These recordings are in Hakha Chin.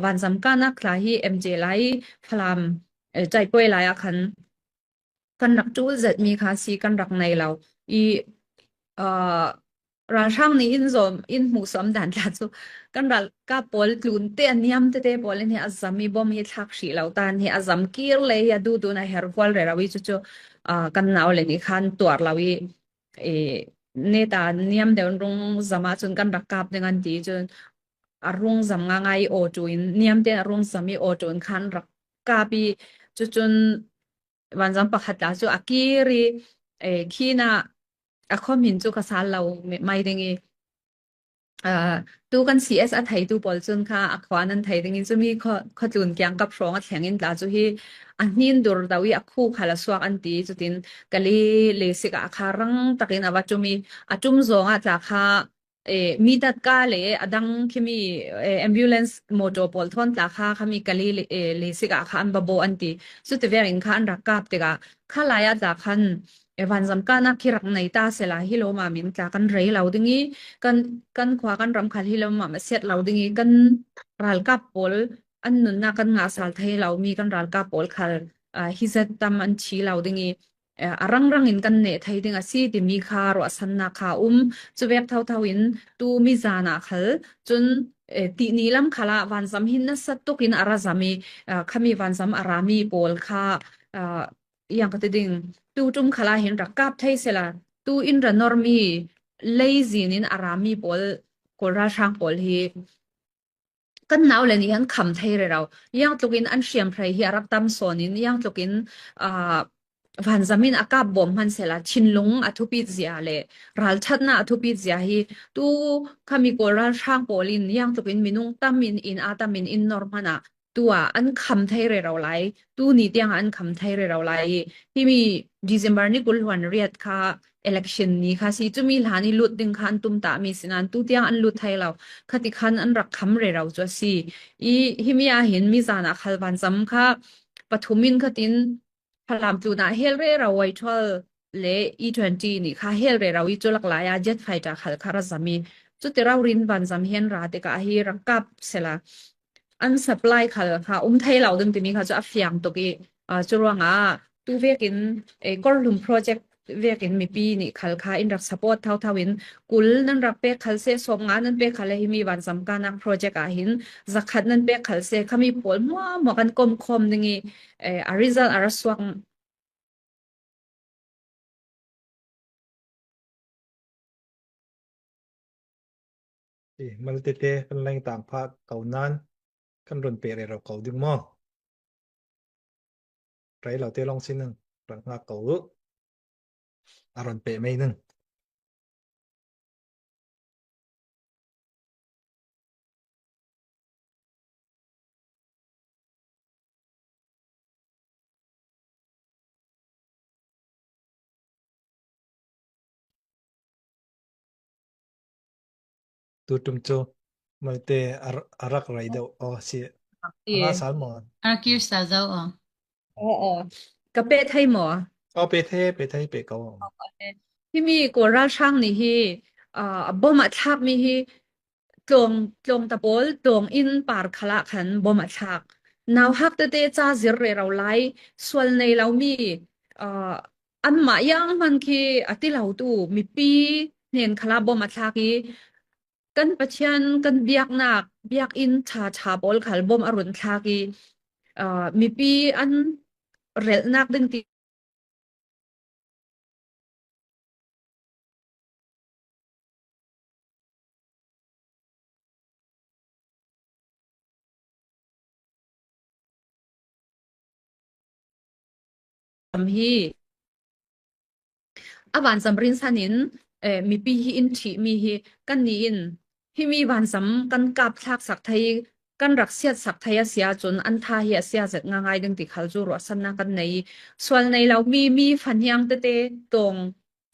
Vanzam kahnak tla hi MJ lai Falam Caipuai lai ah khan kan rak ṭul zetmi kha si kan rak nei lo i uh, ralhrang nih in zawm in hmuhsawm dan tla cu kan ralkap pawl tlun te a niam tete pawl in hi a zam i bom hi thlak hrih lo tan hi a zam kir le hi a du dun a her kual re ro i cucu uh, kan nau le nih khan tuar lo i i neta niam deuh rung zam ahcun kan rak kap ding an ti cun a rung zam nga ngai i auto in niam tein a rung zam i auto in khan rak kap i cucun vanzang pakhat la cu a kir i e, khi na a khomin cu ka sal lo mai ding i Uh, tu kan CS a theitu pawl cun kha a khua nan thei ding in cumi khuatlun kiang kap hrawng a thleng in tla cu hi a hnin dur do i a khu khal a suak an ti cutin kali le sik ah kha rang takin a va tum i a tum zong ah tla kha e, mi dat ka le a dang khimi e, ambulance motor pawl thon tla kha khami kali le, e, le sik ah kha an ba bo an ti cu ti ver in kha an rak kap tikah kha lai ah tla khan e vanzam kahnak khi rak nei ta sela hi lo ma min tla kan rei lo ding i kan kan khua kan ram khal hi lo ma ma set lo ding i kan ralkap pawl an nunnak kan nga sal thei lo mi kan ralkap pawl khal hi zat tam an thi lo ding i a rangrang in kan ne thei ding a si timi kha ruahsannak kha um chuvek tho tho in tu mi zan ah khal cun ti ni lam khala vanzam hin na sat tuk in ara zami khami vanzam arami pawl kha iang ka ti ding tu tum khala hin rak kap thei sela tu in ra normi leizin in arami pawl kawl ralhrang pawl hi kan nau le nih an kham thei re rau yang tluk in an hriamhrei hi a rak tam sawn in yang tluk in uh, vanzam in a kap bawm hman sela thinlung a thupit zia le ralthatna a thupit zia hi tu khami kawl ralhrang pawl in yang tluk in minung tam in in a tam in in nor hmana tu ah an kham thei re ro lai tu ni tiang an kham thei re ro lai i himi December ni kul huan riat kha election ni kha si chumi hlan i lut ding kha an tum ta mi sinan tu tiang an lut thai lo khati khan an rak kham re ro chu si i himi ah hin mi zan ah khal van zam kha pathumin khatin Falam tlun ah hel re ro wai thol le E20 nih kha hel re ro i chulak lai ah jet fighter khal kha ra zami chu ti ro rin van zam hian ra te ka hi rak kap sela an supply khal kha um thei lo ding timi kha chu a fiang tuk i cu ruangah tu vekin e korhlum project vekin mipi nih khal kha in rak support thau thau in kul nan rak pek khal se som nga nan pek khal hi mi van zam kanak project ah hin zakhat nan pek khal se khami pawl mua mua kan kom khom ding i a result a ra suak Mal tete kan leng tang pha ko nan kan run pe re ro ko ding mo rei lo te long sin nang rak ngak ko u a ron pe mei nang Tutum cu malte a rak rei deuh aw si. A sal maw? Arkir sa zo aw. Aw aw. Ka pe thei maw? Aw pe thei pe thei pe ko. Himi Kawl ralhrang nih hi bom a thlakmi hi tlawng tlawng ta pawl tlawng inn par khal ah khan bom a thlak. Nau hak tete ca zir re ro lai sual nei lomi anmah iang hman khi a ti lotu mipi hnen khala bom a thlak i kan Pathian kan biaknak biakinn ṭha ṭha pawl khal bom a run thlak i uh, mipi an relhnak ding ti hi a vansam rinsan in eh, mipi hi in ṭhihmi hi kan nih in himi vansam kan kap thlak sak thei kan rak siat sak thei a si ahcun an tha hi a sia zet nga ngai ding ti khal cu ruahsannak kan nei sual nei lo mi mi fahniang tete tawng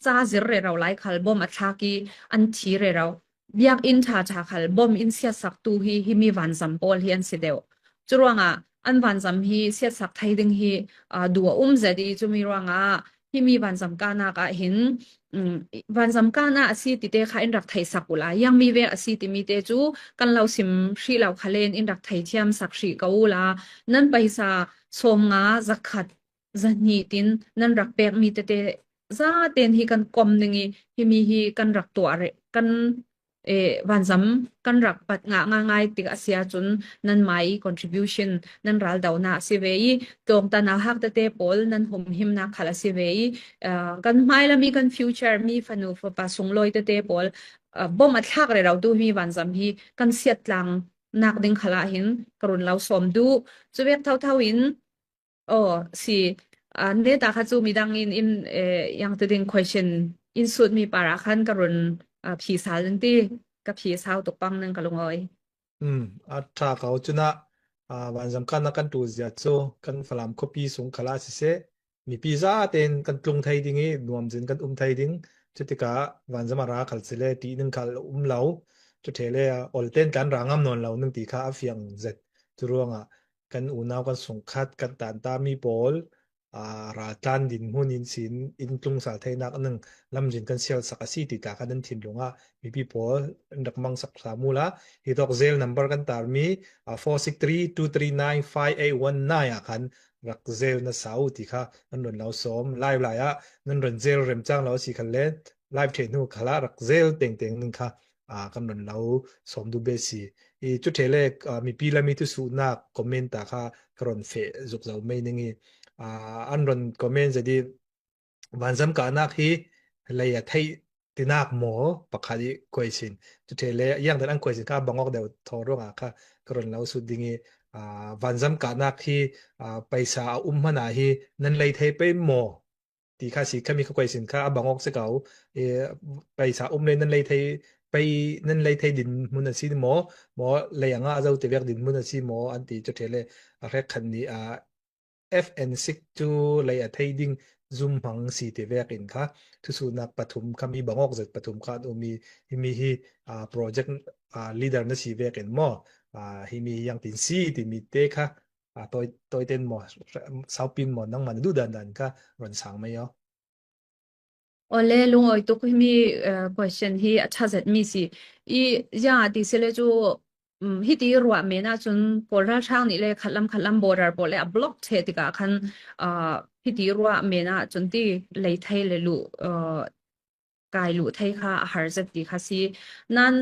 ca zir re ro lai khal bom a thlak i an thi re ro biakinn ṭha ṭha khal bom in siatsak tu hi himi vanzam pawl hi an si deuh. Curuangah an vanzam hi siatsak thei ding hi uh, duh a um zet i cumi ruangah Himi vanzam kahnak ah hin vanzam kahnak a si ti te kha in rak thei sak ula yang mi vek a si timi te cu kan lo sim hrih lo kha len in rak thei thiam sak hrih ko ula nan paisa 50 100 12 tin nan rak pekmi tete za ten hi kan kom ning i himi hi kan rak tuah re kan vanzam kan rak pat nga nga ngai tik a si ahcun nan mai contribution nan ral do na si ve i tlawng ta na hak tete pawl nan humhimnak khal a si ve i kan hmailami kan future mi fanu fapa sunglawi tete pawl bom a thlak re ro tu mi vanzam hi kan siat tlang nak ding khala hin karun lo som du chuwek tho tho in Aw si. Ne ta kha cu midang in in yang te ding question in sut mi para khan ka run phi sal ding ti ka phi sau tuk pang nang ka lungoi. A tha ko cuna vanzam kan na kan tu zia cu kan Falam khuapi sung khala siseh mipi za tein kan tlung thei ding i nuam zin kan um thei ding cutikah vanzam a ra khal sile ti ning khal um lo cu thele ol ten tlan ra ngam non lo ning ti kha a fiang zet cu ruangah kan unau kan sungkhat kan tantami pawl raltlan dinhmun in sin in tlungsal theinak nang lamzin kan sial sak asi ti ta kan thinlung ah mipi pawl an rak mang sak hla la hi dok zel number kan tarmi 463 239 5819 ah khan rak zel na sau ti kha nan ron lo som live lai ah nan ron zel rem chang lo si khan le live the nu khala rak zel teng teng ning kha kan ron lo som du be si i cu the le mipi lami tu su nak comment ta kha ka ron fe zuk zo mei ning i an ron comment zadi vanzam ka nak hi lei a thei tinak mo pakhat i question cu the le yang dan an question kha bangok deuh tho ruangah kha ka ron lo su ding i vanzam ka nak hi paisa a um hmana hi nan lei thei pe mo ti kha si khami kha question kha a bangok si ko e paisa um le nan lei thei pei nan lei thei din mun a si maw maw lei anga a zo te vek din mun a si maw an ti chu thele a hrek khan ni a FN6 cu lei a thei ding zum hmang si te vek in kha thusu nak pathum khami bangok zet pathum kha an umi himi hi project leader na si vek in mo hi mi yang tin si ti mi te kha toi toi ten mo saupin mo nang man du dan dan ka ron sang mai yo. Ole lungoi tuk mi question hi a tha zet mi si i ya ti sele chu hi ti ruwa me na chun kawl ral hrang ni le khatlam khatlam border pawl le a block che tikah khan hi ti ruwa me na chun ti lei thei le lu kai luh thei kha a har zet ti kha si. Nan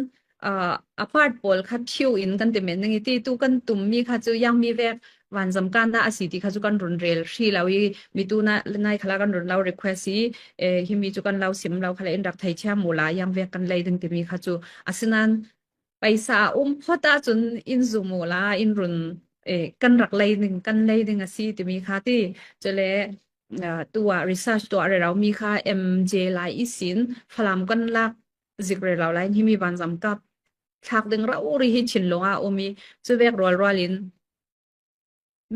uh, a part pawl kha thiu in kan ti men ning i ti tu kan tum mi kha chu yang mi vek vanzam kan na asi ti kha chu kan run rel hri lo i mi tu na nai khala kan run lo request i e, hi mi chu kan lo sim lo khala in rak thei chia mu la yang vek kan lei ding ti mi kha chu asinan Paisa a um phot ahcun in zum u la in run kan rak lei ding kan lei ding a si timi kha ti cule tu ah research tuah rero mi kha MJ lai i sin Falam kan lak zik rero lai hi mi vanzam kap thlak ding ra uri hi thinlung ah um i cuvek rual rual in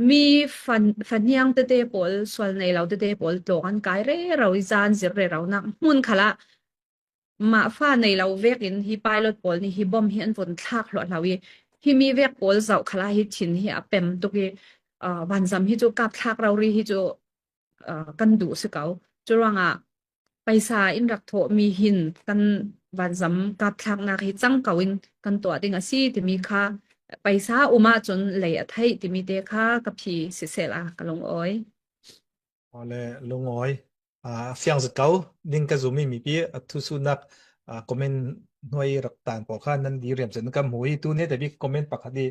mi fan faniang tete pawl sual nei lo tete pawl tlawng an kai re ro i zan zir re ro nak hmun khala Mah fa nei lo vek in hi pilot pawl nih hi bomb hi an vun thlak hluahhlau i hi mi vek pawl zoh khala hi thin hi a pem tuk i uh, vanzam hi cu kap thlak rori hi cu uh, kan duh si ko. Cu ruangah paisa in rak thawh mi hin kan vanzam kap thlaknak hi cang ko in kan tuah ding a si timi kha paisa um ahcun lei a theih timi te kha ka phi siseh la ka lung awi. Le lungawi fiang zat ko ning ka zumi mi pi thusunak comment hnuai rak tan pawl kha nan di riam chen ka hmu i tu ne te bik comment pakhat i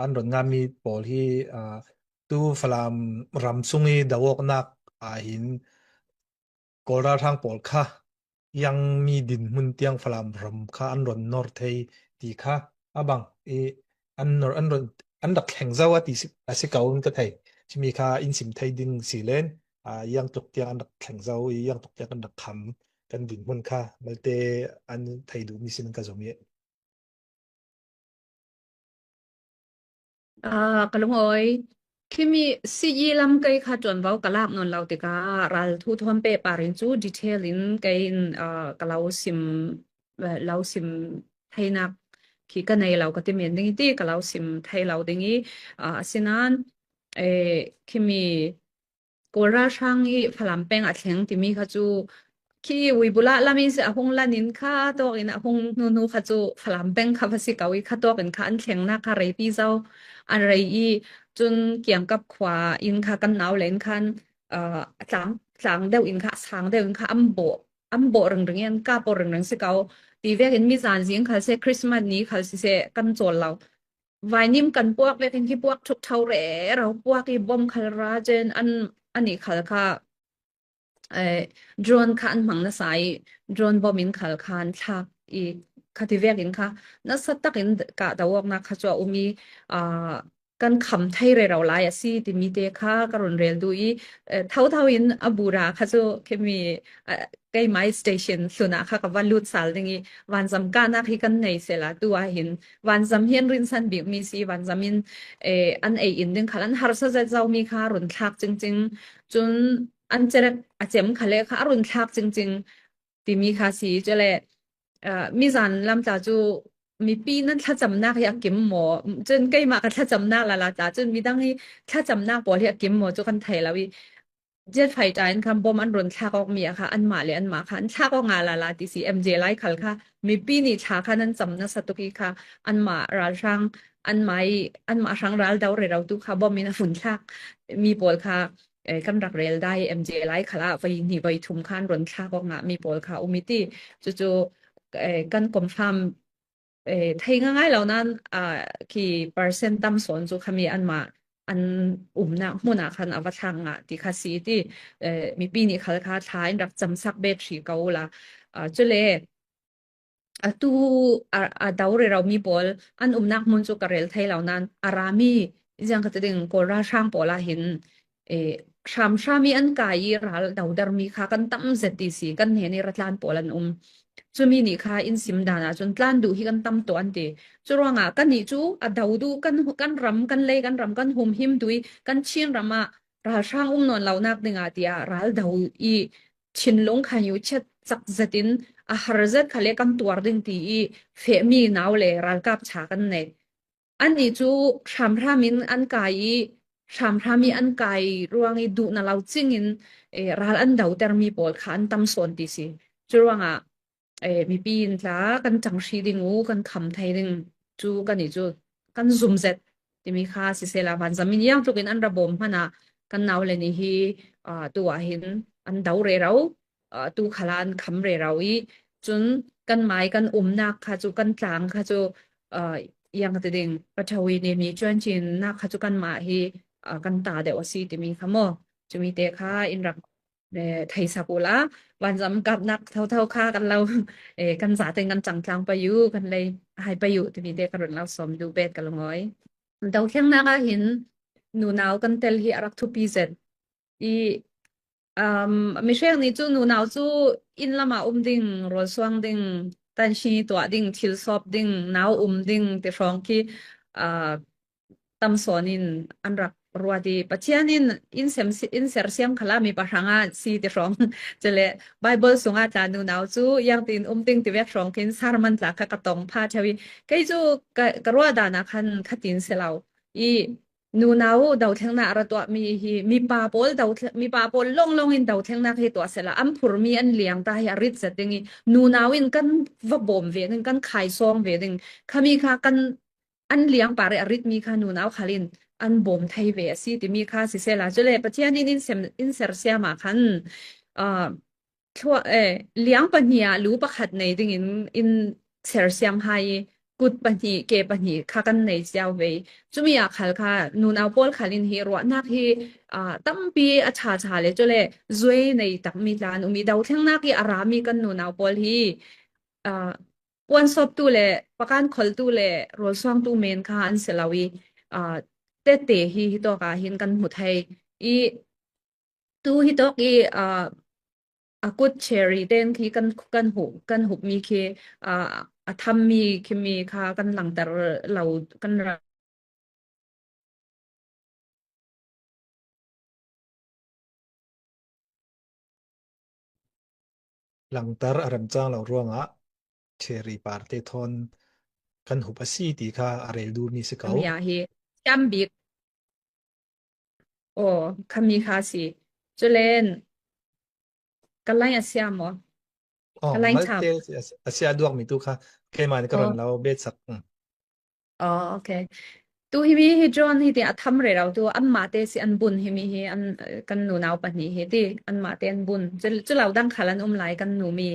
an ron nga mi pawl hi tu Falam ram chung i dawok nak ah hin Kawl ralhrang pawl kha iangmi dinhmun tiang Falam ram kha an ron nor thei ti kha a bang i an nor an ron an rak thleng zau a ti a si ko in ka thei. Chimi kha in sim thei ding si len iang tluk tiang an rak thleng zau i iang tluk tiang an rak kham kan dinhmun kha malte an thei duhmi sin ka zum i. Ah, ka lungawi. Khimi sii lam kei kha ṭuanvo ka lak nawn lo tikah ral thu thuam pe parin cu detail in kei in ka lo sim lo sim theinak khi ka nei lo ka ti men ding i ti ka lo sim thei lo ding i asinain eh khimi. Kawl ralhrang i Falam peng a thleng timi kha cu khi Uibula lam in a hung lan in kha tawk in a hung hnu hnu kha cu Falam peng kha va si ko i kha tawk in kha an thlengnak kha reipi zo an rei i cun kiangkap khua in kha kan nau len khan uh, tlang tlang deuh in kha sang deuh in kha an bawh an bawh ringring in an kap ringring si ko ti vek in mi zan zing khal se Christmas ni khal si se kan chawl lo Vainim kan puak vek in hi puak ṭhuk ṭho re ro puak i bom khal ra cun an ani khal kha eh, drone kha an hmang nasa i drone bom in khal kha an thlak i khati vek in kha nasa tak in kah do awknak kha cu a um i ah kan kham thei re ro lai a si timi te kha ka run rel du i thotho in a bura kha cu khimi keimai station hlun ah kha ka va lut sal ding i vanzam kahnak hi kan nei sela tu ah hin vanzam hi an rinsan bik mi si vanzam in an ei in ding khal an harsa zet zau mi kha run thlak chingching cun an cerek a chem khale kha a run thlak chingching timi kha si chele mi zan lam tla cu mipi nan thlacamnak hi a kim maw cun keimah ka thlacamnak la la tla cun midang hi thlacamnak pawl hi a kim maw cu kan thei lo i Jet fighter in khan bom an run thlak awk mi ah kha anmah le anmah kha an thlak awk nga la la ti si MJ lai khal kha mipi nih thla kha nan cam nasa tuk i kha anmah ralhrang anmah i anmah hrang ral do re ro tu kha bom in a hun thlak mi pawl kha kan rak rel dai MJ lai khala voi ni voi thum khan run thlak awk nga mi pawl kha umi ti cu cu kan confirm thei ngai lo nain khi percent tam sawn cu khami anmah an umnak hmun ah khan a va thlang nga ti kha si ti mipi nih khal kha thla in rak cam sak bet hri ko la cule atu a do re ro mi pawl an umnak hmun cu ka rel thei lo nain a rami ziang ka ti ding kawl ralhrang pawl ah hin hramhram i an kai i ral dodermi kha kan tam zet ti si kan hnen i ratlan pawl an um. Cumi nih kha in sim dan ahcun tlan duh hi kan tam tuah an ti. Cu ruangah kannih cu a do duh kan kan ram kan lei kan ram kan humhim duh i kan Chin ram ah ralhrang um nawn lonak dingah tiah ral do i thinlung khan yu chet cak zet in a har zet kha le kan tuar ding ti i fehmi nau le ralkap cha kan nei. Annih cu hramhram in an kai i hramhram i an kai ruang i duh na lo cing in ral an dotermi pawl kha an tam sawn ti si. Cu ruangah mipi in tla kan ṭanghri ding u, kan kham thai ding cu kan i cu kan zum zet timi kha sisela vanzam in iang tluk in an ra bawm hmanh ah kan naule nih hi tu ah hin an do rero tu khala an kham rero i cun kan mai kan umnak kha cu kan tlang kha cu iang ti ding pathawi ne mi chuan chin nak kha cu kan mah hi kan ta deuh a si timi kha mo chumi te kha in rak thei sak ula vanzam kapnak tho tho kha kan lo kan za ten kan chang tlang pa yu kan lei hai pa yu timi te ka run lo som du bet ka lungoi dothlennak ah hin nunau kan tel hi arak thupi zet i Mihring nih cu nunau cu inn lam ah um ding, rawl suang ding, tanhsi tuah ding, thil sawp ding, nau um ding ti hrawng khi uh, tam sawn in an rak ruat i Pathian in in sem in sersiam khala mi pahrang ah si ti hrawng cule Bible sungah tla nunau cu yang tin um ding ti vek hrawng khin sarman tla kha ka tong pha theo i kei cu ka ka ruah dan ah khan khatin se lo i Nunau dothlennak a ra tuahmi hi mipa pawl mipa pawl lawnglawng in dothlennak hi tuah sehla an phurmi an liang ta hi a rit zet ding i nunau in kan va bawm ve ding kan khaisawng ve ding khami kha kan an liang par i a ritmi kha nunau khal in an bawm thei ve a si timi kha sisela cule Pathian in in sem in sersiam ah khan uh, Thluah liang pahnih ah lu pakhat nei dingin in sersiam hai i kut pahnih ke pahnih kha kan nei cio ve. Cumi ah khal kha nunau pawl khal in hi ruahnak hi tampi a ṭha ṭha le cule zuai nei takmi tla an um i dothlengnak i a rami kan nunau pawl hi puansawptu le pakan kholtu le rawlsuangtu men kha an si lo i tette hi hi tawk ah hin kan hmu thei i Tu hi tawk i a kut cherry ten khi kan kan huh kan hupmi khi a thammi khimi kha kan langhter lo kan ra Langhter a remcang lo ruangah cherry par te thawn kan hup a si ti kha a rel duhmi si ko. mi ah hi thiam bik aw khami kha si. Culen ka lai a sia maw? Oh, Ka lai mal chap. te a sia duak mi tu kha keimah nih ka Oh. ron lo bet sak. Oh, okay. Tu hi mi hi John hi ti a tham re rau tu an mah te si an bun hi mi hi an kan nu nau pahnih hi ti an mah te an bun cu cu lo dang khal an um lai kan nu mi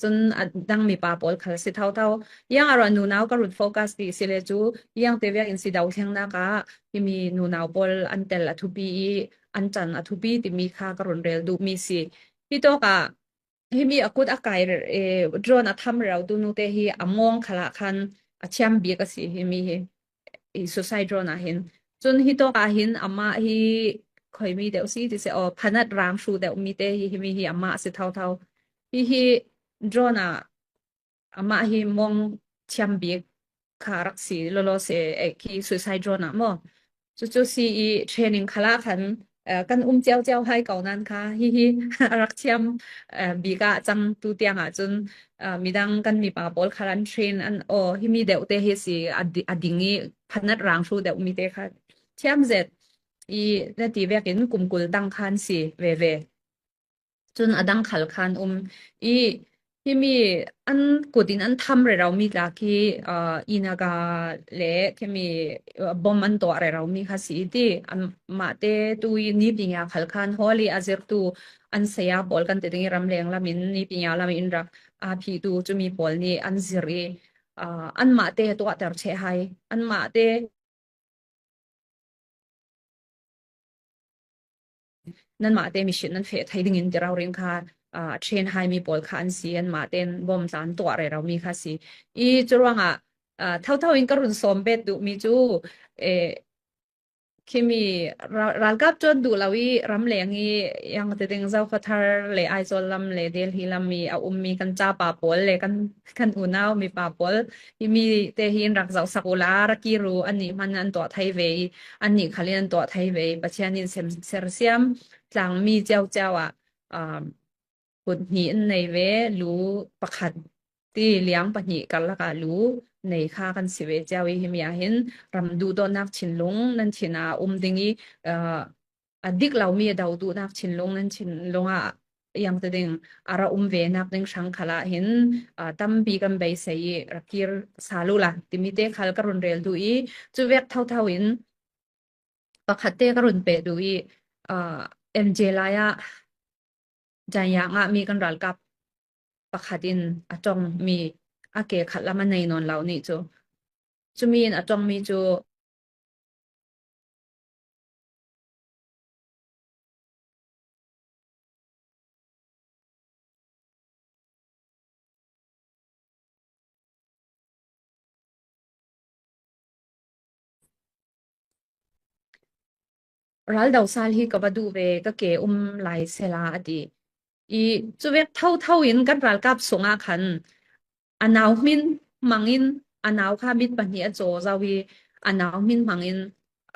cun a dang mi pa pawl khal si thau thau yang aro nu nau ka rut focus ti si le cu yang te vek in si do thleng nak ah hi mi nu nau pawl an tel a thupi i an chan a thupi ti mi kha ka run rel duh mi si hi tok ah Himi a kut a kai drone a tham reu tu nu te hi a ngawng khala khan a thiam bik a si himi hi i suicide drone ah hin cun hi tawk ah hin amah hi khoimi deuh si ti se aw phanat rang hru deuh mi te hi himi hi amah si thau thau hi hi drone ah Amah hi mong thiam bik kha rak si lawlaw se eh, khi suicide drone ah maw. Cucu si i training khala khan eh, kan um cio cio hai ko nan kha hihi a rak thiam eh, bik ah cang tu tiang ah cun eh, midang kan mipa pawl kha an train an aw hi mi deuh te hi si a di- a ding i phanat rang hru deuh mi te kha thiam zet i na ti vek in kum kul tang khan si ve ve. Cun a dang khal khan um i himi an kut in an tham reromi tla khi uh, inaga le khimi bom an tuah reromi kha si ti mah te tu i ni pinya khal khan holi a zirtu an saya pawl kan ti ding i ramleng lamin ni pinya lamin rak a phi tu chumi pawl nih an zir i uh, an mah te tuah ter che hai an mah te Nanmah te mission nan feh thai dingin ti rauring kha uh, train hai mi pawl kha an si anmah ten bom tlan tuah re ro mi kha si i curuangah uh, thotho in ka run som bet duh mi cu eh, khimi ralkap chon duh lo i ramleng i yang te ding zo khathar le Aizawl lam le Delhi lam i a ummi kan cha pa pawl le kan kan unau mi pa pawl hi mi te hin rak zoh sak ula rakiru ani man an tuah thai ve i annih khal in an tuah thai ve i Pathian in sem sersiam tlangmi ciocio ah um, kut hnih an nei ve lu pakhat ti liang pahnih karlak ah lu nei kha kan si ve cio i himi ah hin ram duhdawtnak thinlung nan thin ah um ding i uh, a dik lomi a do duhnak thinlung nan thinlung ah iang te ding ara um ve nak ding hrang khala hin uh, tampi kan beisei i rakir salu la timi te khal ka run rel du i chu vek tho tho in pakhat te ka run pe du i uh, MJ lai ah janya nga mi kan ralkap pakhat in a tong mi a ke khat lama nei non lo ni chu chumi in a tong mi chu Raldo sal hi ka va duh ve ka ke um lai sela a ti. I cuvek thotho in kan ralkap sungah khan A nau hmin hmang in a nau kha mit pahnih a caw zau i a nau hmin hmang in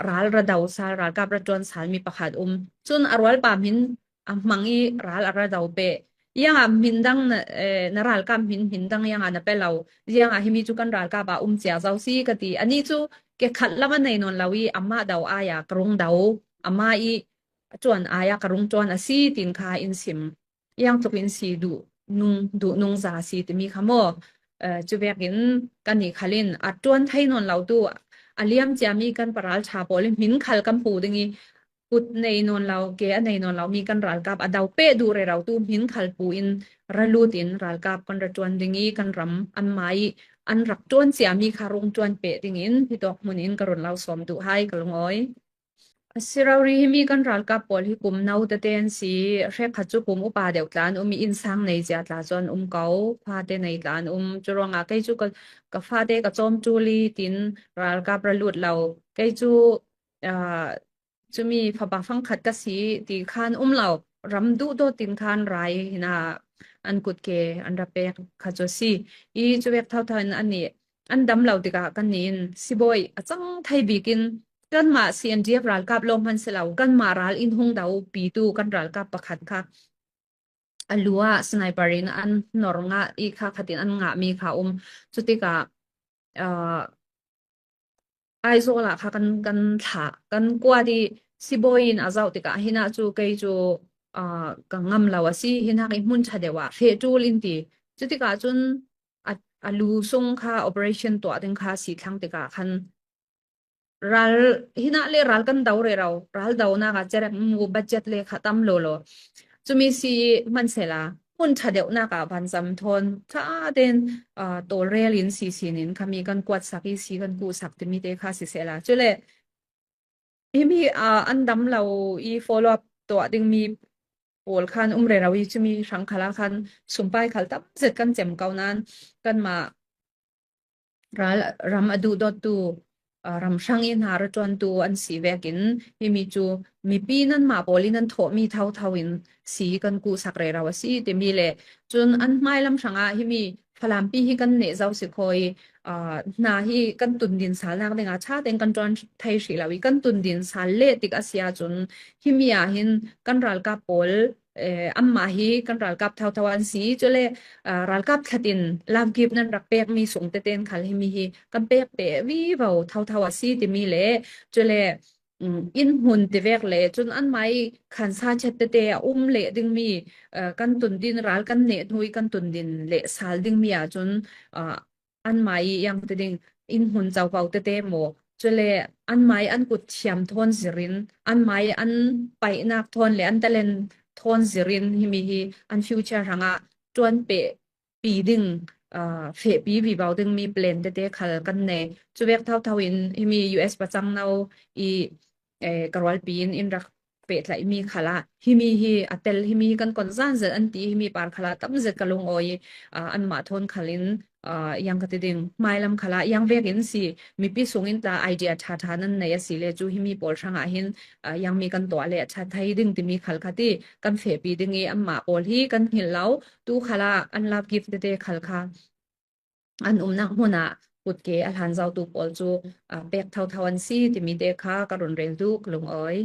ral ra do sal ralkap ra ṭuan salmi pakhat um. Cun a rualpa hmin a hmang i ral a ra do pe. Iang ah hmin dang na, eh, na ralkap hmin hmin dang iang ah na pe lo. Iang ah himi cu kan ralkap ah um cia zau si ka ti. Ani cu ke khat lam a nei nawn lo i amah do ai ah ka rung do. Amah i ṭuan ai ah ka rung ṭuan a si tin kha in sim. Iang tluk in si duh nung duh nung za si timi kha maw cu vek in kan i khal in a tuan thei nawn lo tu a liam ciami kan paral tha pawl i min khal kan pu ding i kut nei nawn lo ke a nei nawn lo mi kan ralkap a do pe duh re ro tu min khal pu in ralut in ralkap kan ra tuan ding i kan ram an mai an rak tuan ciami kha rung tuan pe ding in hi tawk hmun in ka run lo som duh hai ka lungoi Asirori himi kan ralkap pawl hi kum no tete an si. Hrek-khat cu kum upa deuh tla an um i innsang nei cia tla cu an um ko. Fate nei tla an um. Curuangah kei cu ka, ka fate ka cawm ṭul i tin ralkap ra lut lo. Kei cu uh, cumi fapa fangkhat ka si ti khan um lo. Ram duhdawt tin khan rai hina an kutke an ra pek kha cu si. I cuvek thotho in an nih an dam lo tikah kan nih in sibawi a cang thei bik in kanmah CNDF ralkap lawng hmanh si lo kanmah ral in hung do pitu kan ralkap pakhat kha a lu ah sniper in an nor nga i kha khatin an ngah mi kha um cutikah uh, Aizawl ah kha kan kan thlah kan kuat i sibawi in a zoh tikah hina cu kei cu. Ka ngam lo a si. Hi nak i hmun ṭha deuh ah feh ṭul in ti. Cutikah cun a, a lu sung kha operation tuah ding kha si thlang tikah khan ral hinah le ral kan do re ro ral do nak ah cerek mu budget le kha tam lo lo cumi si hmanhsela hmun ṭha deuh nak ah van zam thawn ṭha ten tawlrel in si sin in khami kan kuat sak i si kan ku sak timi te kha si sela cule himi an dam lo i follow up tuah dingmi pawl khan um re ro i cumi hrang khala khan sumpai khal tam zet kan cem ko nan kanmah Ral ram a duhdawttu ramhrang i hna ra ṭuantu an si vekin himi cu mipi nanmah pawl i nan thawhmi thotho in si kan kuhsak rero a si timi le cun an hmailam hrangah himi Falampi hi kan neh zau si kho i hna hi kan tundin salnak dingah ṭha tein kan ṭuan thai hrih lo i kan tundin sal leh tik a si ahcun himi ah hin kan ralkap pawl anmah hi kan ralkap thotho an si cule ralkap thlat in lamkip nan rak pekmi sung teten khal himi hi kan pek pe vivo thotho a si timi le cule inn hmun tivek le cun an mai khansa chet tete a um le dingmi kan tundin ral kan neh hnu i kan tundin le sal dingmi ahcun anmah i iang te ding innhmun covo tete maw cule anmah i an kut thiam thawn zir in anmah i an paihnak thawn le an talent thawn zir in himi hi an future hrangah ṭuan pe pi ding fehpi vivo dingmi plan tete khal kan nei. Cuvek thotho in himi US pacang no i ka rualpi in in rak pehtlaihmi khal ah himi hi a tel himi hi kan kon zan zet an ti himi par khal ah tam zet ka lung awi anmah thawn khal in yang ka ti ding hmailam khal ah yang vek in si mipi sung in tla idea tha tha nan nei a si le chu himi pawl hrang ah hin yang mi kan tuah le tha thai ding timi khal kha ti kan fehpi ding i anmah pawl hi kan hngilh lo tu khal ah an love gift tete khal kha An umnak hmun ah kutke a hlan zautu pawl cu pek thotho an si timi te kha ka run rel duh ka lungawi.